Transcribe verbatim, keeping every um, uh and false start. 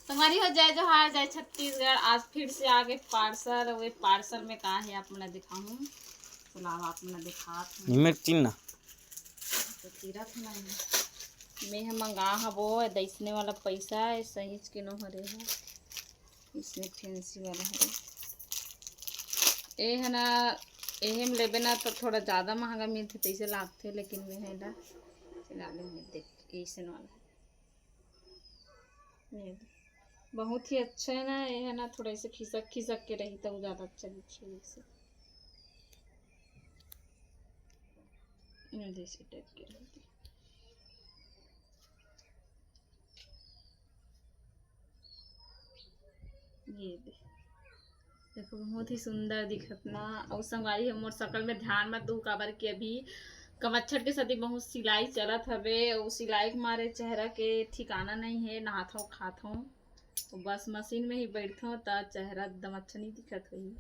संगवारी हो, जय जोहार, जय छत्तीसगढ़। आज फिर से आगे पार्सल। वे पार्सल में का है, आप मन ला दिखाहूँ। चलाओ, आप मन ला दिखात हूँ। निमेट चिन्ह। तो तीरथ नहीं। मैं ह मंगा हबो, दइसने वाला पैसा है, सहीच के नो हरे है। इसने फैंसी वाला हरे। ए है ना, एहे में लेबे ना तो थोड़ा ज़्यादा महंगा मिलथे, तइसे लागथे, लेकिन मैं है ना, फिलहाल में देख, ऐसन वाला है। ये दे। बहुत ही अच्छा है ना, ये है ना, थोड़ा ऐसे खिसक खिसक के रही तो ज़्यादा अच्छा दिखे। ऐसे ये जैसे टाइप के रहते। ये दे, देखो, बहुत ही सुंदर दिखत ना। अउ संगवारी हो, मोर शकल में ध्यान मत दू, काबर कि अभी कमच्छर के सेती बहुत सिलाई चलत हवे, अउ सिलाई के मारे चेहरा के ठिकाना नहीं है। नहात हूँ, खात हूँ, तो बस मशीन में ही बैठत हूँ, त चेहरा एकदम अच्छा नहीं दिखत होही।